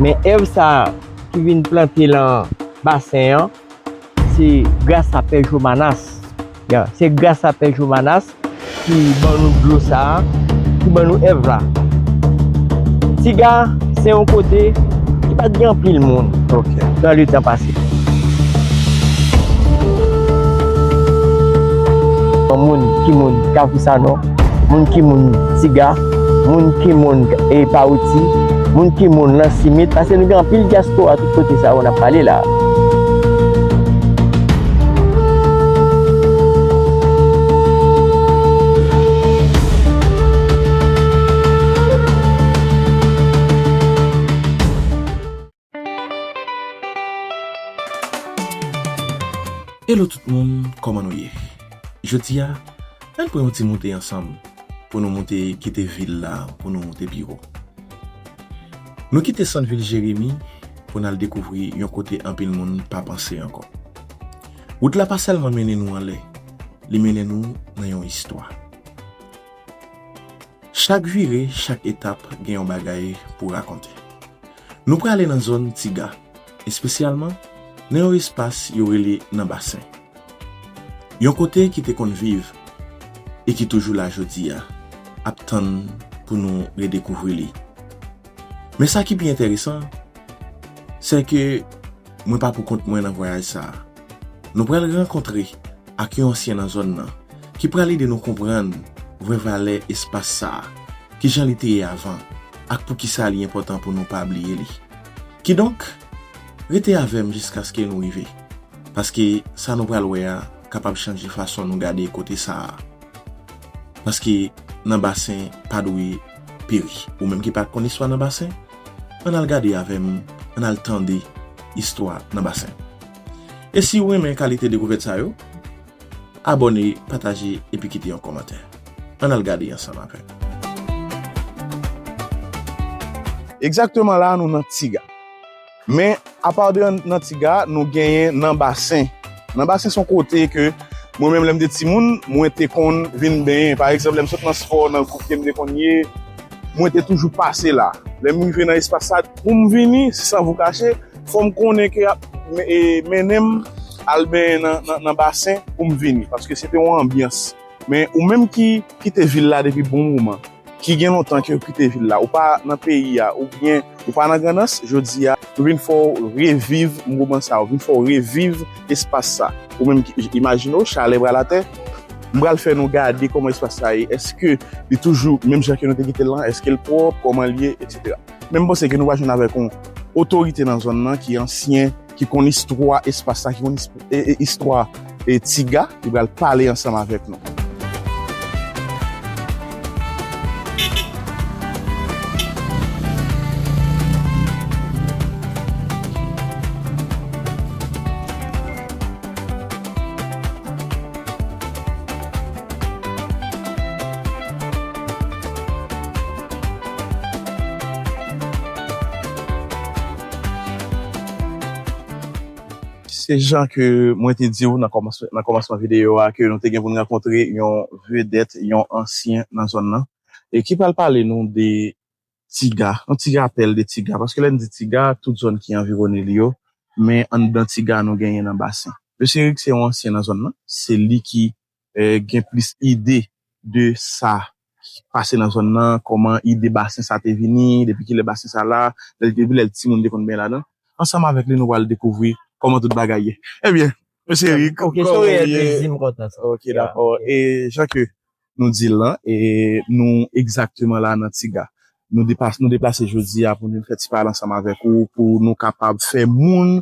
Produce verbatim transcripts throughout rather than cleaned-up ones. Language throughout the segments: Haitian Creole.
Men èv sa a ki vin plante lan basen an, se gras a Pè Jomanas. Ya, se gras a Pè Jomanas ki ban nou dlo sa a, ki ban nou èv la. Tiga se yon kote ki pa t gen anpil moun, ok, nan letan pase. Moun ki moun Kafou Sanon, moun ki moun Tiga, moun ki moun, e, Pawouti, moun ki moun Lansimit, paske nou gen anpil dyaspora tout kote sa yo n ap pale la. Hello tout moun, kòman nou ye? Jodi a, ann pran yon ti moute ansanm pou nou moute kite vil la, pou nou moute pi wo. Nou kite sant vil Jeremi pou n al dekouvri yon kote anpil moun pa panse ankò. Wout la pa sèlman mennen nou anlè, li mennen nou nan yon istwa. Chak vire, chak etap gen yon bagay pou rakonte. Nou prale nan zòn Tiga, espesyalman nan yon espas yo rele Nan Basen. Yon kote ki te konn viv e ki toujou la jodi a, ap tann pou nou redekouvri li. Men sa ki pi enteresan, se ke mwen pa pou kont mwen nan vwayaj sa a. Nou pral rankontre ak yon ansyen nan zòn nan ki pral ede nou konprann vrè valè espas sa a, kijan li te ye avan, ak poukisa li enpòtan pou nou pa bliye li. Kidonk, rete avè m jiskaske nou rive, paske sa nou pral wè a kapab chanje fason nou gade kote sa a. Paske Nan Basen pa dwe peri. Ou menm ki pa t konn istwa Nan Basen, ann al gade avè m, ann al tande istwa Nan Basen. E si w renmen kalite dekouvèt sa yo, abòne, pataje epi kite yon kòmantè. Ann al gade ansanm avè m. Egzakteman la a nou nan Tiga. Men, apa de nan Tiga, nou genyen Nan Basen. Nan Basen se yon kote ke mwen menm lè m te timoun, mwen te konn vin benyen. Pa egzanp, lè m sot nan spò, nan gwoup ke m te konn ye, mwen te toujou pase la. Lè m rive nan espas sa, pou m vini, san vou kache, fò m konnen ke ap e, mennen m al benyen nan, nan, nan Basen pou m vini, paske se te yon anbyans. Men ou menm ki kite vil la depi bon moman, ki gen lontan ke w kite vil la, ou pa nan peyi a, oubyen ou pa nan Grandans, jodi a, nou vin fè w reviv moman sa, ou vin fè w reviv espas sa. Ou menm ki, imajine w, chalè pral atè, m pral fè nou gade kòman espas sa ye. Èske li toujou menm jan ke nou te kite l lan? Èske l pwòp? Kòman l ye? Etsetera. Men m panse ke nou pral jwenn avèk yon otorite nan zòn nan ki ansyen, ki konn istwa espas sa, ki konn is- e- e- istwa e Tiga, ki pral pale ansanm avèk nou. Se jan ke mwen te di w nan kòmansman videyo a ke nou te gen pou n rankontre yon vedèt, yon ansyen nan zòn nan, e ki pral pale nou de Tiga, yon ti rapèl de Tiga, paske lè n di Tiga, tout zòn ki anviwone li yo, men anndan Tiga nou genyen Nan Basen. Mesye Eric se yon ansyen nan zòn nan, se li ki eh, gen plis ide de sa ki pase nan zòn nan, kòman ide basen sa te vini, depi kilè basen sa la, depi lè timoun te konn benyen ladan. Ansanm avèk li, nou pral dekouvri kòman tout bagay ye. Ebyen, mesye Eric, kòman w ye? Ok, dakò. E jan ke nou di l lan, e nou egzakteman la nan Tiga. Nou deplase jodi a pou nou vin fè ti pale ansanm avèk ou, pou nou kapab fè moun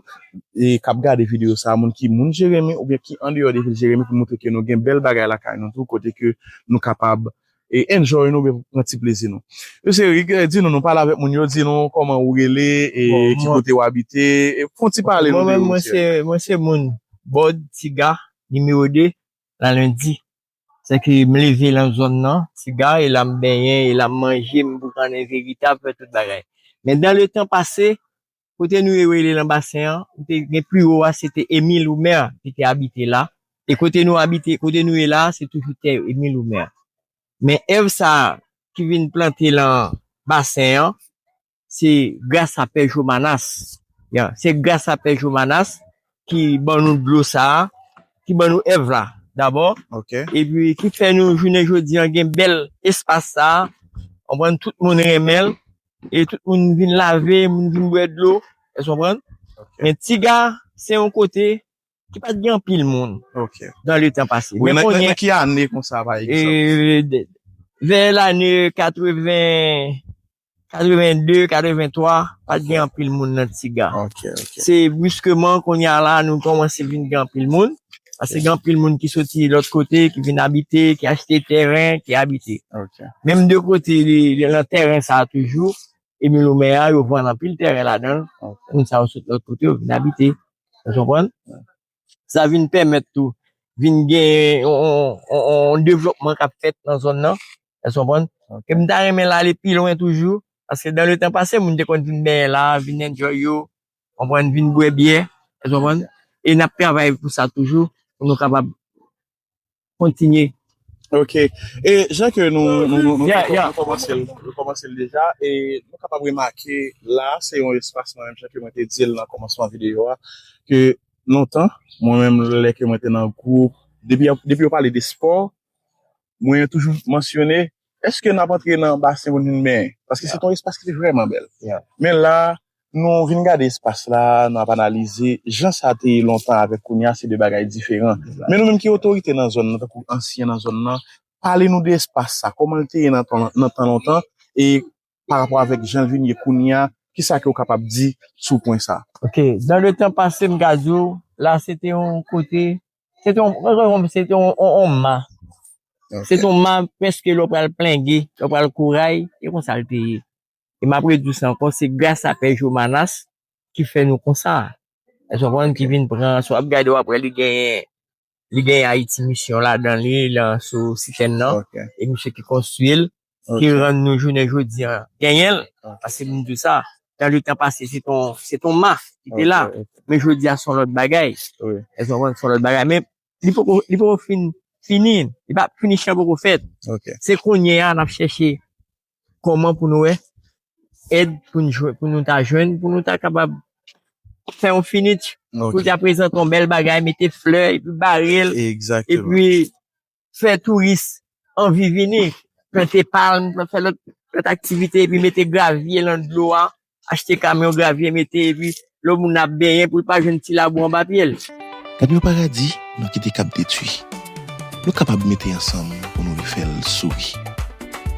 k ap gade videyo sa a, moun ki moun Jeremi oubyen ki andeyò de vil Jeremi, pou montre ke nou gen bèl bagay lakay nou tou, kote ke nou kapab enjoy nou oubyen pran ti plezi nou. Mesye Eric, di nou, nou pale avèk moun yo, di nou kòman ou rele, e ki kote w abite, fè yon ti pale nou de ou, mesye. Mwen se moun Bòd Tiga, nimewo de, Lalendi. Sèke m leve nan zòn nan, Tiga, e la m benyen, e la m manje, m boukannen veritab, fè tout bagay. Men dan letan pase, kote nou ye rele Nan Basen an, ou te gen pi wo a, se te Emile Omer ki te abite la. E kote nou abite, kote nou ye la a, se toujou tè Emile Omer. Men èv sa a ki vin plante lan basen an, se gras a Pè Jomanas. Ya, se gras a Pè Jomanas ki ban nou dlo sa a, ki ban nou èv la, dabò. Ok. Epi ki fè nou jounen jodi an gen bèl espas sa a. Konprann, tout moun renmen l. E tout moun vin lave, moun vin bwè dlo. Èske w konprann? Ok. Men Tiga, se yon kote ki pa t gen anpil moun Ok. dan le tan pase. Wi, Men nan, nan, kounye nan ki ane konsa, pa egzanp? e, de- vè lane katreven, katreven de, katreven twa, pa t gen anpil moun nan Tiga. Ok, ok. Se briskeman, kounye a la, nou kòmanse vin gen anpil moun. Paske Ok. gen anpil moun ki soti lòt kote, ki vin abite, ki achte tèren, ki abite. Ok. Menm de kote, li, li nan tèren sa a toujou, Emil Omer a, yo vann anpil tèren ladan l. Ok. Moun sa yo sot lòt kote, yo vin abite. Ou konprann? Sa vin pèmèt tou, vin gen yon, yon, yon, yon devlopman k ap fèt nan zòn nan. Ou konprann? Ok. E m ta renmen l ale pi lwen toujou, paske dan le tan pase, moun te konn vin benyen la, vin enjoy yo, konprann, vin bwè byè, ou konprann? E n ap travay pou sa toujou, pou nou kapab kontinye. Ok. E jan ke nou, nou, nou, nou, Yeah, nou, yeah. nou kòmanse l, nou kòmanse l deja, e nou kapab remake la, se yon espas mwen menm, jan ke mwen te di l nan kòmansman videyo a, ke lontan, mwen menm, lè ke mwen te nan gwoup, depi, depi yo pale de spò, mwen toujou mansyone, èske n ap antre nan basen pou nou benyen? Paske se Yeah. te yon espas ki te vrèman bèl. Yeah. Men la, nou vin gade espas la, nou ap analize, jan sa te ye lontan avèk kounye a, se de bagay diferan. Exact. Men nou menm ki otorite nan zòn nan, tankou ansyen nan zòn nan, pale nou de espas sa, kòman l te ye nan tan, nan tan lontan, e pa rapò avèk jan l vin ye kounye a, kisa ke w kapab di sou pwen sa? Ok, dan le tan pase, m ka di w, la, se te yon kote, se te yon, se te yon, yon, yon ma. Ok. Se te yon ma, prèske lè w pral plenge, lè w pral kouray, e konsa l te ye. E m ap redi w sa ankò, se gras a Pè Jomanas ki fè nou konsa. Èske w konprann? Ki vin pran, si w ap gade, w ap wè li genyen, li genyen Ayiti Misyon ladan li, lan sou sitèn nan. Ok. E misye ki konstwi l, ki Ok. rann nou jounen jodi a genyen l. Ok. Paske m di w sa, dan le tan pase, se ton, se ton ma ki te la. Ok, ok. Men jodi a, se yon lòt bagay. Wi. Èske w konprann? Se yon lòt bagay. Men li poko, li poko fin, fini. Li pa, finish lan poko fèt. Ok. Se kounye a, n ap chèche kòman pou nou wè èd pou nou jwenn, pou nou ta jwenn, pou nou ta kapab fè yon finish, Ok. pou ta prezante yon bèl bagay, mete flè, epi bare l, Egzakteman. epi fè touris anvi vini, plante palm, fè lòt, lòt aktivite, epi mete gravye lan dlo a, achte kamyon gravye, mete, epi lè moun ap benyen pou l pa jwenn ti labou anba pye l. Gade yon paradi, nou kite k ap detwi. Nou kapab mete ansanm pou nou refè l souri.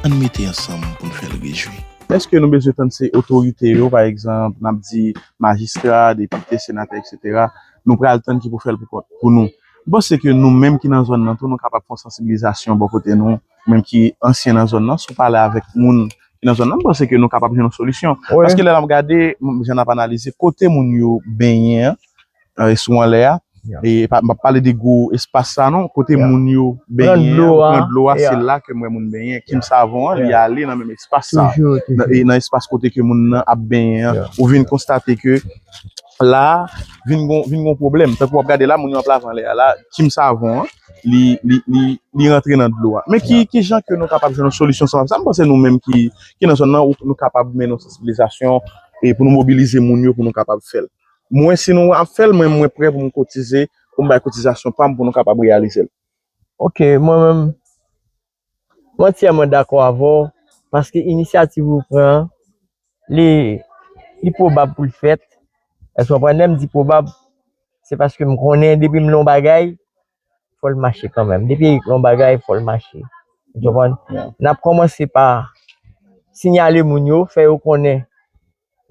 Ann mete ansanm pou n fè l rejwi. Èske nou bezwen tann se otorite yo, pa egzanp, n ap di majistra, depite, senatè, etsetera, nou pral tann ki pou fè l pou kont, pou nou? M panse ke nou menm ki nan zòn nan tou, nou kapab fè yon sansibilizasyon bò kote nou, menm ki ansyen nan zòn nan, si w pale avèk moun ki nan zòn nan, m panse ke nou kapab jwenn yon solisyon. Wi. Paske lè n ap gade, m, jan n ap analize, kote moun yo benyen an, e, sou anlè a, Yeah. e pa, m p ap pale de gwo espas sa non, kote Yeah. moun yo Pran benyen dlo an, a, pran dlo a, se yeah. la ke m wè moun benyen. Kim Yeah. Savon an, li Yeah. ale nan menm espas sa. Toujou, Nan, toujou. e nan espas kote ke moun nan ap benyen an, Yeah. ou vin konstate ke la, vin gon, vin gon pwoblèm. Tankou w ap gade la, moun yo ap lave anlè a la, Kim Savon an, li, li, li, li rantre nan dlo a. Men ki, Yeah. ki jan ke nou kapab jwenn yon solisyon sa? Sa m panse nou menm ki, ki nan zòn nan, ou, nou kapab mennen yon sansibilizasyon e pou nou mobilize moun yo pou nou kapab fè l. Mwen, si nou ap fè l, mwen, mwen prè pou m kotize, pou m bay kotizasyon pa m pou nou kapab reyalize l. Ok, mwen menm, m antyèman dakò avè w, paske inisyativ ou pran an, li, li pwobab pou l fèt. Èske w konprann? Lè m di pwobab, se paske m konnen depi m nan yon bagay, fò l mache kanmenm. Depi Erik nan yon bagay, fò l mache. Ou konprann? Yeah. N ap kòmanse pa siyale moun yo, fè yo konnen.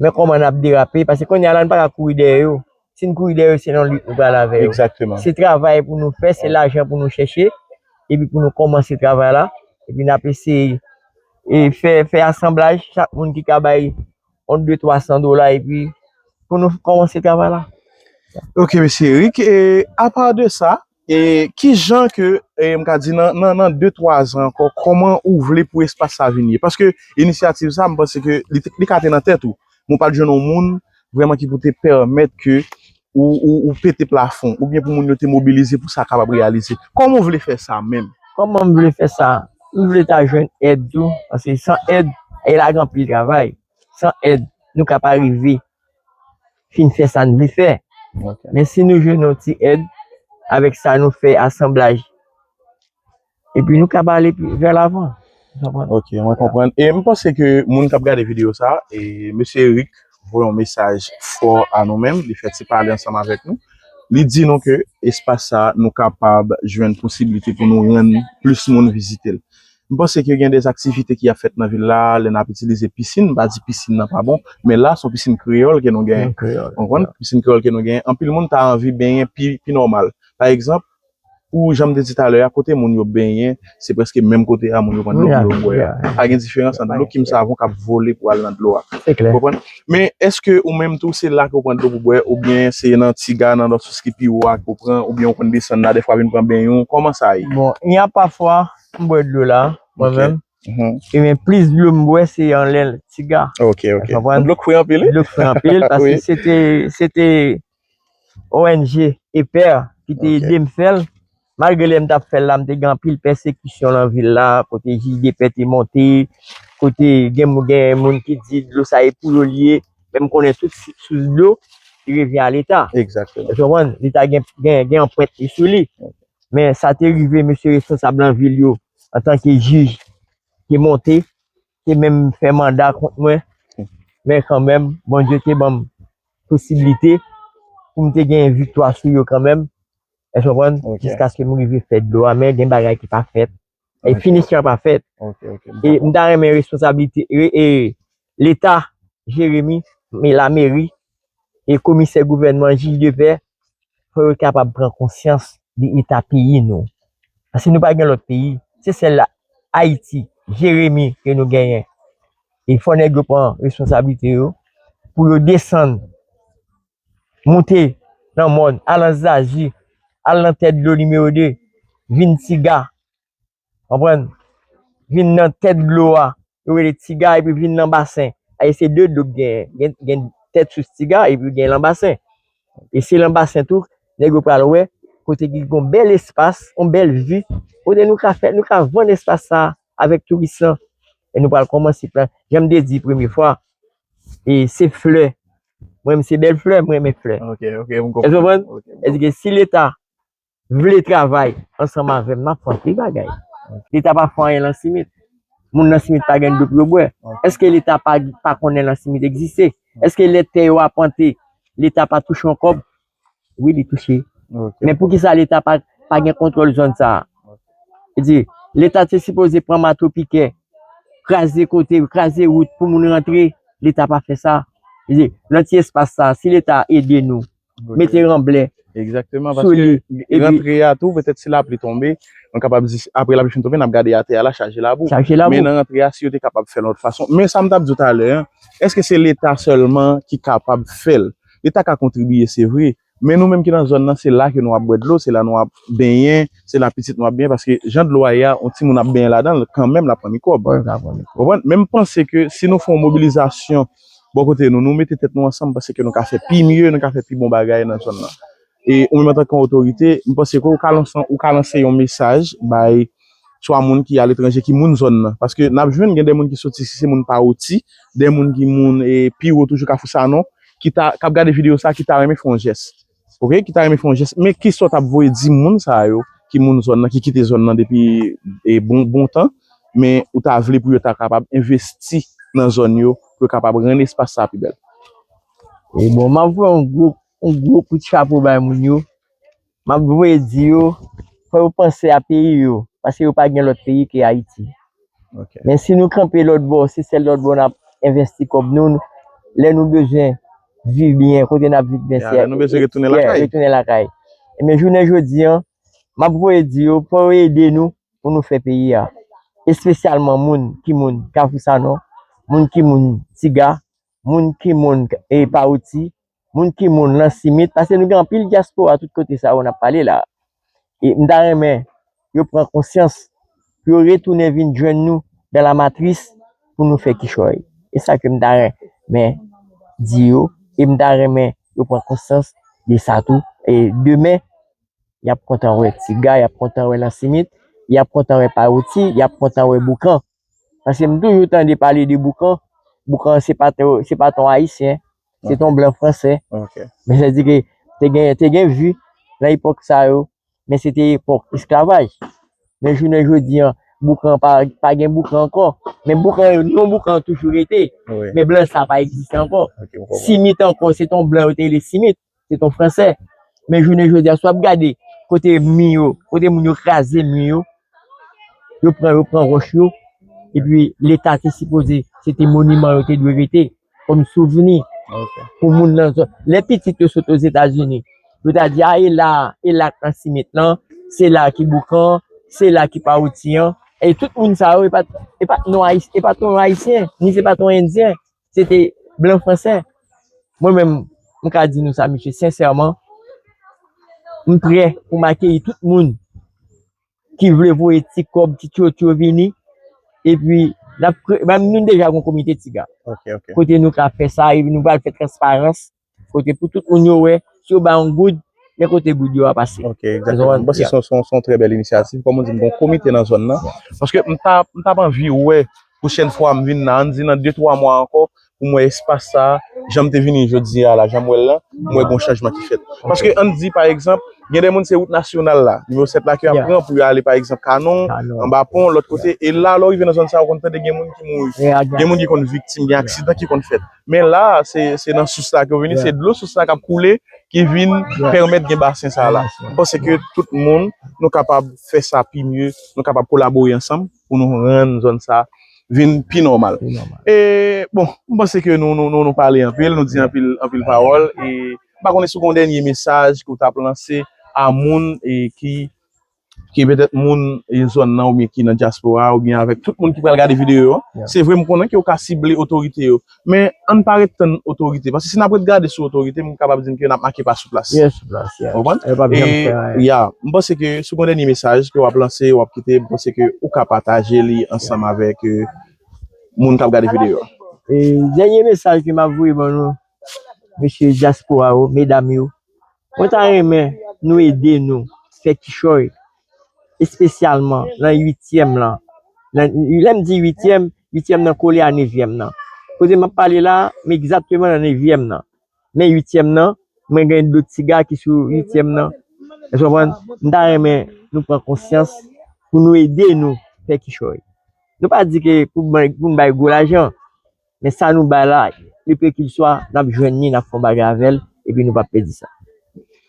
Men kòman n ap derape, paske kounye a la, n pa ka kouri dèyè yo. Si n kouri dèyè yo, se nan lit nou pral avè yo. Egzakteman. Se travay pou nou fè, se lajan pou nou chèche, epi pou nou kòmanse travay la, epi n ap eseye e fè, fè asanblaj, chak moun ki ka bay yon de twa san dola, epi pou nou kòmanse travay la. Ok, mesye Eric, e apa de sa, e ki jan ke, e, m ka di nan, nan, nan de twa zan ankò, kòman ou vle pou espas sa vin ye? Paske inisyativ sa, m panse ke li, li ka te nan tèt ou, men w pa t jwenn yon moun vrèman ki pou te pèmèt ke ou, ou, ou pete plafon, oubyen pou moun yo te mobilize pou sa kapab reyalize. Kòman w vle fè sa menm? Kòman m vle fè sa? M vle ta jwenn èd tou, paske san èd, e la gen anpil travay. San èd, nou ka pa rive fin fè sa n vle fè. Men si nou jwenn yon ti èd avèk sa nou fè asanblaj, epi nou ka pale vè lavan. Ok, mwen konprann. E m panse ke moun k ap gade videyo sa, e mesye Eric voye yon mesaj fò a nou menm, li fè ti pale ansanm avèk nou. Li di nou ke espas sa nou kapab jwenn posiblite pou nou rann plis moun vizite l. M panse ke gen de aktivite ki ap fèt nan vil la, lè n ap itilize pisin, m pa di pisin nan pa bon, men la se yon pisin kreyòl ke nou genyen. Konprann? Pisin kreyòl ke nou genyen. Anpil moun ta anvi benyen pi, pi nòmal. Pa egzanp, pou jan m te di talè a, kote moun yo benyen, se prèske menm kote a moun yo pran dlo pou yo bwè a. Pa gen diferans ant dlo ki m savon k ap vole pou al nan dlo a. Konprann? Men èske ou menm tou se la ke w pran dlo pou bwè, oubyen se nan tiga, nan lòt sous ki pi wo a ke w pran, oubyen ou konn desann la, dèfwa vin pran benyen w, kòman sa ye? Bon, y a pafwa, m bwè dlo la, mwen menm. E men plis dlo m bwè se anlè tiga. Ok, ok. Konprann? Dlo k fre anpil, wi. Dlo k fre anpil, paske se te, se te O N G Eper ki te ede m fè l. Malgre lè m t ap fè l la, m te gen anpil pèsekisyon nan vil la, kote jij de pè te monte, kote gen, gen moun ki di dlo sa e pou yo li ye, men m konnen tout sous dlo, li revyen a Leta. Egzakteman. Ou konprann? Leta gen, gen, gen anprent li sou li. Men sa te rive mesye responsab nan vil yo, antanke jij, te monte, te menm fè manda kont mwen. Men kanmenm, Bondye te ban m posiblite pou m te gen viktwa sou yo kanmenm. Èske w konprann? Jiskaske m rive fè dlo a, men gen bagay ki pa fèt. E finisyon an pa fèt. E m ta renmen responsablite, e, e, Leta, Jeremi, men lameri, e komisè gouvènman, jij de pè, fò yo kapab pran konsyans de eta peyi nou. Paske nou pa gen lòt peyi. Se sèl Ayiti, Jeremi ke nou genyen. E fò nèg yo pran responsablite yo pou yo desann, moute nan mòn, al nan Zazi, al nan tèt dlo nimewo de, vin Tiga, konprann? Vin nan tèt dlo a, yo rele Tiga, epi vin nan basen. Aye se de dlo k genyen. Gen, gen tèt sous Tiga, epi gen Lanbasen. E se Lanbasen tou, nèg yo pral wè, kote ki gon bèl espas, yon bèl vi, kote nou ka fè, nou ka vann espas sa avèk touris lan. E nou pral kòmanse plan. Jan m te di premye fwa, e se flè. Mwen menm se bèl flè, mwen renmen flè. Ok, ok, m konprann. Èske w konprann? Èske si Leta vle travay ansanm avè m, n ap fè anpil bagay. Leta pa fè anyen Lansimit. Moun Lansimit pa gen dlo pou yo bwè. Èske Leta pa, pa konnen Lansimit egziste? Èske lè tè yo apante, Leta pa touche yon kòb? Wi, li touche. Men poukisa Leta pa, pa gen kontwòl zòn sa a? Li di, Leta te sipoze pran mato pikè, kraze kote, kraze wout pou moun rantre, Leta pa fè sa. Li di, nan ti espas sa a, si Leta ede nou, mete ranblè sou li. Egzakteman, paske rantre a tou, petèt si lapli tonbe, nou kapab di, apre lapli fin tonbe, n ap gade atè a la chaje labou. Chaje labou. Men nan rantre a, si yo te kapab fè l yon lòt fason. Men sa m t ap di w talè a, èske se Leta sèlman ki kapab fè l? Leta ka kontribiye, se vre, men nou menm ki nan zòn nan, se la ke nou ap bwè dlo, se la nou ap benyen, se la pitit nou ap benyen, paske jan dlo a ye a, yon timoun ap benyen ladan l, kanmenm l ap pran mikwòb. Wi, l ap pran mikwòb. Konprann? Men m panse ke si nou fè yon mobilizasyon bò kote nou, nou mete tèt nou ansanm, m panse ke nou ka fè pi mye, nou ka fè pi bon bagay nan zòn nan. E ou menm antanke yon otorite, m panse ke ou ka lanse, ou ka lanse yon mesaj bay swa moun ki aletranje, ki moun zòn nan. Paske n ap jwenn gen de moun ki soti, si se moun Pawouti, de moun ki moun e, pi wo toujou Kafou Sanon, ki ta, k ap gade videyo sa, ki ta renmen fè yon jès. Ok, ki ta renmen fè yon jès. Men kisa w t ap voye di moun sa yo, ki moun zòn nan, ki kite zòn nan depi e, bon, bon tan, men ou ta vle pou yo ta kapab envesti nan zòn yo, pou yo kapab rann espas sa pi bèl? E bon, m ap voye yon gwo, yon gwo kout chapo bay moun yo. M ap voye di yo, fò yo panse a peyi yo, paske yo pa gen lòt peyi ke Ayiti. Men si nou kanpe lòt bò, se sèl lòt bò n ap envesti kòb nou, lè nou bezwen viv byen, kote n ap viv byen, se lè nou bezwen retounen lakay. Retounen lakay. Men jounen jodi a, m ap voye di yo, fò yo ede nou pou nou fè peyi a. Espesyalman moun ki moun Kafou Sanon, moun ki moun Tiga, moun ki moun e, Pawouti, moun ki moun Lansimit, paske nou gen anpil dyaspora tout kote sa yo n ap pale la. E m ta renmen yo pran konsyans, pou yo retounen vin jwenn nou dan la matris pou nou fè kichòy. E sa ke m ta renmen di yo, e m ta renmen yo pran konsyans de sa tou. E demen, y ap kontan wè Tiga, y ap kontan wè Lansimit, y ap kontan wè Pawouti, y ap kontan wè Boukan. Paske m toujou tande pale de Boukan, Boukan se pa te, se pa te yon Ayisyen, se te yon blan fransè. Ok. Men sa di ke te gen, te gen vi nan epòk sa yo, men se te epòk esklavaj. Men jounen jodi an, Boukan pa, pa gen Boukan ankò. Men Boukan yo, non Boukan an toujou rete. Wi. Men blan sa pa egziste ankò. Ok, m konprann. Simit ankò, se te yon blan yo te rele Simit, se te yon fransè. Men jounen jodi a, si w ap gade kote mi yo, kote moun yo kraze mi yo, yo pran, yo pran wòch yo, epi Leta te sipoze, se te moniman yo te dwe rete kòm souvni Ok. pou moun nan zòn. Lè pitit yo sot Ozetazini, yo ta di, a, e la, e la k nan Simit lan, se la ki Boukan, se la ki Pawouti an. E tout moun sa yo, e pa, e pa t non Ayis-, e pa t non Ayisyen, ni se pa t non Endyen, se te blan fransè. Mwen menm, m ka di nou sa, mesye, sensèman, m prè pou m akeyi tout moun ki vle voye ti kòb, ti tchotcho vini. Epi, n ap kre-, ben, nou deja gon komite Tiga. Ok, ok. Kote nou ka fè sa, epi nou pral fè transparans. Kote pou tout moun yo wè, si yo bay yon goud, men kote goud yo a pase. Ok, egzakteman. Mwen panse se yon, se yon, se yon trè bèl inisyativ. Kòm ou di, m gon komite nan zòn nan. Paske m ta, m t ap anvi wè, pwochèn fwa m vin la, ann di nan de twa mwa ankò, pou m wè espas sa, jan m te vini jodi a la, jan m wè l la, m wè gon chanjman ki fèt. Paske ann di, pa egzanp, gen de moun se wout nasyonal la, nimewo sèt la ki ap pran pou yo ale, pa egzanp, Kanon, anba pon, lòt kote. E la, lè w rive nan zòn sa, ou konn tande gen moun ki mouri. Gen moun ki konn viktim, gen aksidan ki konn fèt. Men la, se, se nan sous la ke yo vini, se dlo sous la k ap koule, ki vin pèmèt gen basen sa la. M panse ke tout moun, nou kapab fè sa pi mye, nou kapab kolabore ansanm pou nou rann zòn sa vin pi nòmal. E, bon, m panse ke nou, nou, nou, nou pale anpil, nou di anpil, anpil pawòl. E m pa konnen si w gen yon dènye mesaj ke w t ap lanse a moun e ki, ki petèt moun e zòn nan oubyen ki nan dyaspora oubyen avèk tout moun ki pral gade videyo an. Se vre, m konnen ke w ka sible otorite yo, men ann pa ret tann otorite. Paske si n ap ret gade sou otorite, m kapab di n ke n ap make pa sou plas. Yes, sou plas, yeah. Konprann? Yo p ap janm fè anyen. Ya, m panse ke si w gen yon dènye mesaj ke w ap lanse, w ap kite, m panse ke ou ka pataje li ansanm avèk, eh, moun k ap gade videyo a. E dènye mesaj ke m ap voye ban nou, mesye dyaspora yo, medam yo, mwen ta renmen nou ede nou fè kichòy, espesyalman nan uityèm lan. Nan, lè m di uityèm, uityèm nan kole a nevyèm nan. Kote m ap pale la, m egzakteman nan nevyèm nan. Men uityèm nan, mwen gen dlo Tiga ki sou uityèm nan. Èske w konprann? M ta renmen nou pran konsyans pou nou ede nou fè kichòy. Nou pa di ke pou, ban- pou n bay gwo lajan, men sa nou bay la, lepekilswa, n ap jwenn li, n ap fè yon bagay avè l, epi nou p ap pèdi sa.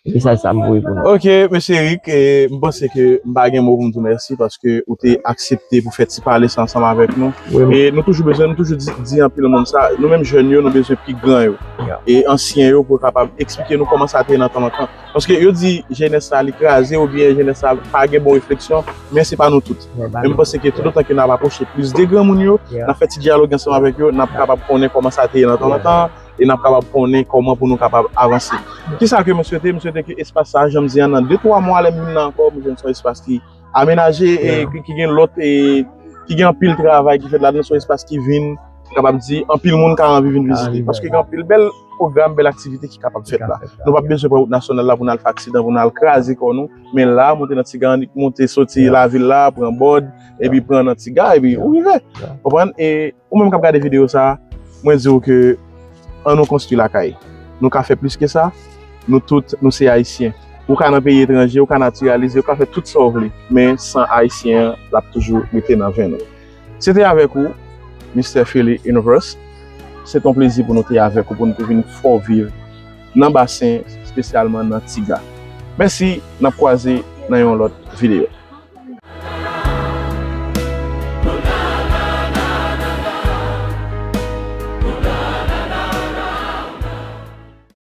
Epi sa, sa m voye pou nou. Ok, mesye Eric, eh, m panse ke m pa gen mo pou m di w mèsi paske ou te aksepte pou fè ti pale sa ansanm avèk nou. E nou toujou bezwen, nou toujou di, di anpil moun sa, nou menm jèn yo, nou bezwen pi gran yo. E ansyen yo pou yo kapab eksplike nou kòman sa te ye nan tan lontan. Paske yo di jenès sa li kraze oubyen jenès sa pa gen bon refleksyon, men se pa nou tout. Men m panse ke toutotan ke n ap apwoche plis de granmoun yo, n ap fè ti dyalòg ansanm avèk yo, n ap kapab konnen kòman sa te ye nan tan lontan, e n ap kapab konnen kòman pou nou kapab avanse. Kisa ke mwen swete? Mwen swete ke espas sa, jan m di an, nan de twa mwa lè m vin la ankò, mwen jwenn se yon espas ki amenaje e ki, ki gen lòt, e ki gen anpil travay ki fèt ladan, se yon espas ki vin, kapab di, anpil moun ka anvi vin vizite. Paske gen anpil bèl pwogram, bèl aktivite ki kapab fèt la. Nou p ap bezwen pran wout nasyonal la pou n al fè aksidan, pou n al kraze kò nou. Men la, monte nan Tiga, annik monte soti lavil la, pran bòd, epi pran nan Tiga, epi ou rive. Konprann? E ou menm k ap gade videyo sa, mwen di w ke ann nou konstwi lakay. Nou ka fè plis ke sa. Nou tout, nou se Ayisyen. Ou ka nan peyi etranje, ou ka natiralize, ou ka fè tout sa w vle. Men san Ayisyen an, l ap toujou rete nan venn ou. Se te avèk ou, Mistè Philly Universe. Se te yon plezi pou nou te avèk ou, pou nou te vin fè w viv nan basen, espesyalman nan Tiga. Mèsi, n ap kwaze nan yon lòt videyo.